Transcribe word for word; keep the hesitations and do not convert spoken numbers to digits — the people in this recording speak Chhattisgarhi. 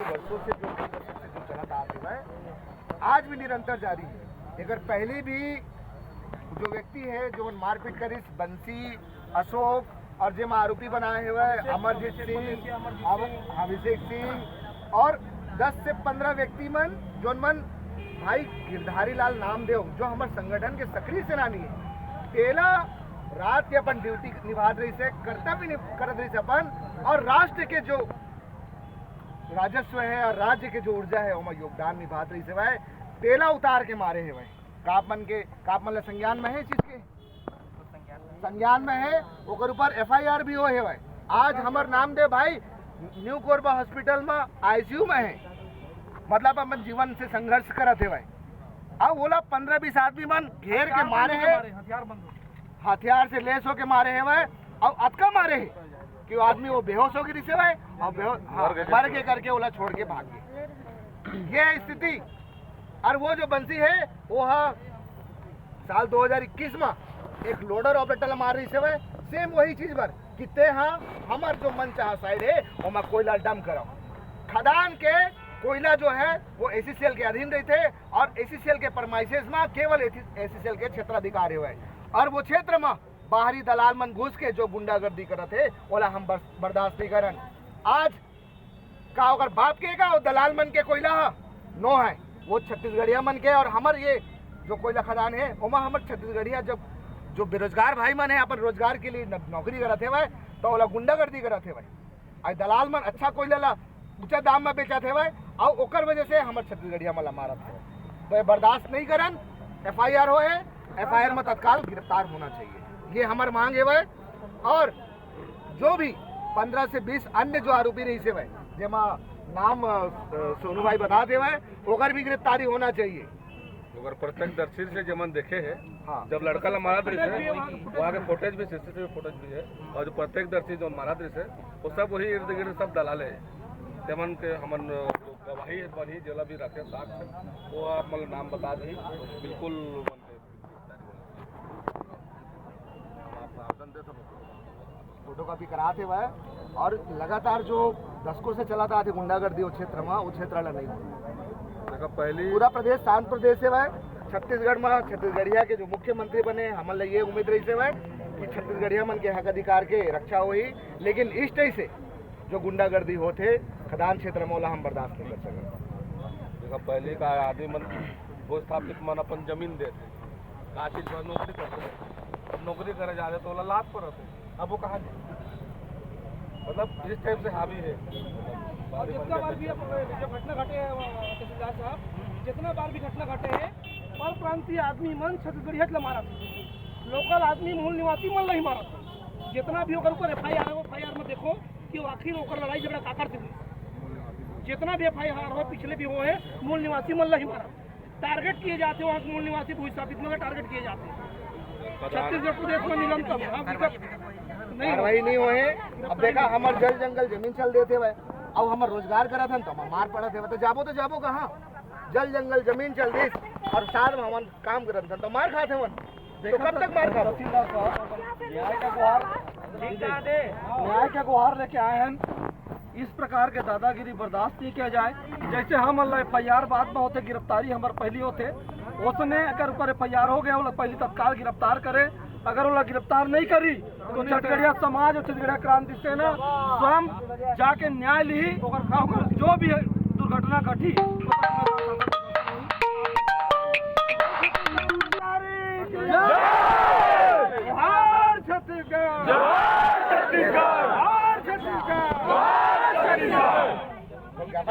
वर्षों से जो, से जो चलत आत हे, आज भी निरंतर जारी है। अगर पहले भी जो व्यक्ति है, जो मारपीट करिस, बंसी, अशोक, और जेमा आरोपी बनाए हुए अमरजीत सिंह, अभिषेक सिंह और दस से पन्द्रह व्यक्ति मन, जोन मन भाई गिरधारी लाल नामदेव, जो हमर संगठन के सक्रिय सेनानी है, तेला रात के अपन ड्यूटी निभात रहिस हे, कर्तव्य निभ-, करत रहिस हे अपन, और राष्ट्र के जो राजस्व है और राज्य के जो ऊर्जा है, ओमा योगदान निभात रहिस हे भाई, तेला उतार के मारे हे भाई। का आप मन के, का आप मन ला संज्ञान में है इस चीज के? संज्ञान में है, ओकर ऊपर एफ आई आर भी होए हे भाई। आज हमर नामदेव भाई न्यू कोरबा हॉस्पिटल में आई सी यू में है, मतलब अपन जीवन से संघर्ष करत हे भाई। अब ओला पन्द्रह बीस आदमी मन घेर के मारे हे, हथियार से लैस होके मारे हे भाई। अब अतका मारे हे कि वो आदमी वो बेहोश होके रिसे भाई, और बेहोश, हाँ, मर के मर के करके ओला छोड़ के भाग गए। ये है स्थिति। और वो जो बंसी है, वो हा साल दो हज़ार इक्कीस में एक लोडर ऑपरेटर ला मार रहिस हे, सेम वही चीज बर कि ते हा हमर जो मन चाहा साइड है, ओमा कोयला डंप करो। खदान के कोयला जो है, वो ए सी सी एल के अधीन रहिथे और ए सी सी एल के परमाइसेस में केवल ए सी सी एल के क्षेत्राधिकार हे। और वो क्षेत्र में बाहरी दलाल मन घुस के जो गुंडागर्दी करत हे, ओला हम बस-, बर्दाश्त नहीं करन। आज का ओकर बाप के का, वो दलाल मन के कोयला ह? नो है, वो छत्तीसगढ़िया मन के। और हमर ये जो कोयला खदान है, ओमा हमर छत्तीसगढ़िया जब जो बेरोजगार भाई मन है, अपन रोजगार के लिए न-, नौकरी करत हे भाई, तो ओला गुंडागर्दी करत हे भाई। आज दलाल मन अच्छा कोयला ला ऊंचा दाम में बेचत हे भाई, और ओकर वजह से हमर छत्तीसगढ़िया मन ला मारत हे। तो ये बर्दाश्त नहीं करन, एफ आई आर होए, एफ आई आर में तत्काल गिरफ्तार होना चाहिए, ये हमर मांग हे भाई। और जो भी पन्द्रह से बीस अन्य जो आरोपी रहिस हे भाई, जेमा नाम, अ, सोनू भाई बता दे भाई, ओकर भी गिरफ्तारी होना चाहिए। ओकर प्रत्यक्षदर्शी से जेमन देखे हे, हाँ। जब लड़का ला मारत रहिस हे, वहाँ के फुटेज भी, सी सी टी वी फुटेज भी है, और जो प्रत्यक्षदर्शी जो मारत रहिस हे, वो सब वही इर्द गिर्द सब दलाले हे। तेमन के हमन, अ, गवाही हे, बनी जेला भी रखे साक्ष्य, वो आप मन नाम बता दी, बिल्कुल। फोटो कॉपी करात हे भाई, और लगातार जो दशकों से चलत आत हे गुंडागर्दी वो क्षेत्र में, वो क्षेत्र ला नहीं। देखा, पहली पूरा प्रदेश शांत प्रदेश हे भाई। छत्तीसगढ़ में छत्तीसगढ़िया के जो मुख्यमंत्री बने, हमन ला ये उम्मीद रहिस हे भाई कि छत्तीसगढ़िया मन के हक अधिकार के रक्षा होही, लेकिन इस तरह से जो गुंडागर्दी होत हे खदान क्षेत्र में, ओला हम बर्दाश्त नहीं कर सकत। देखा, पहले का आदमी मन भूस्थापित मन अपन जमीन देथे, का चीज बर नौकरी करथे, अब नौकरी करे जा रहे तो ओला लात पड़त हे, अब वो कहाँ जाए? मतलब इस टाइप से हावी हे। और जितना बार भी अपन जो घटना घटे हे, तहसीलदार साहब, जितना बार भी घटना घटे हे, पर प्रांतीय आदमी मन छत्तीसगढ़िया ला मारत हे, लोकल आदमी, मूल निवासी मन ला ही मारत हे। जितना भी ओकर ऊपर एफ आई आर हे, वो एफ आई आर में देखो कि वो आखिर ओकर लड़ाई झगड़ा काकर से हुई। जितना भी एफ आई आर हो, पिछले भी हो हे, मूल निवासी मन ला ही मारत हे। टारगेट किए जाते हैं, वहाँ के मूल निवासी भूस्थापित में टारगेट किए जाते हैं। छत्तीसगढ़ प्रदेश में निरंतर, हाँ, विगत नहीं हो। कार्रवाई नहीं होए। अब देखा, हमर जल जंगल जमीन चल देथे भाई, अब हमर रोजगार करत हन तो हमर मार पड़त हे, तो जाबो तो जाबो कहाँ? जल जंगल जमीन चल दिस और साथ में हमन काम करत हन तो मार खात हवन। तो कब तक मार खाबो? तहसीलदार साहब, न्याय का गुहार। न्याय का गुहार लेके आए हैं। इस प्रकार के दादागिरी बर्दाश्त नहीं किया जाए। जैसे हमन ला एफ आई आर बाद में होथे, गिरफ्तारी हमर पहली होथे, ओसने अगर ऊपर एफ आई आर हो गया, ओला पहली तत्काल गिरफ्तार करे। अगर ओला गिरफ्तार नहीं करी तो छत्तीसगढ़िया समाज और छत्तीसगढ़िया क्रांति सेना स्वयं जाके न्याय लिही, ओकर, ओकर जो भी दुर्घटना घटी। जोहार छत्तीसगढ़। जोहार छत्तीसगढ़। जोहार छत्तीसगढ़। जोहार छत्तीसगढ़।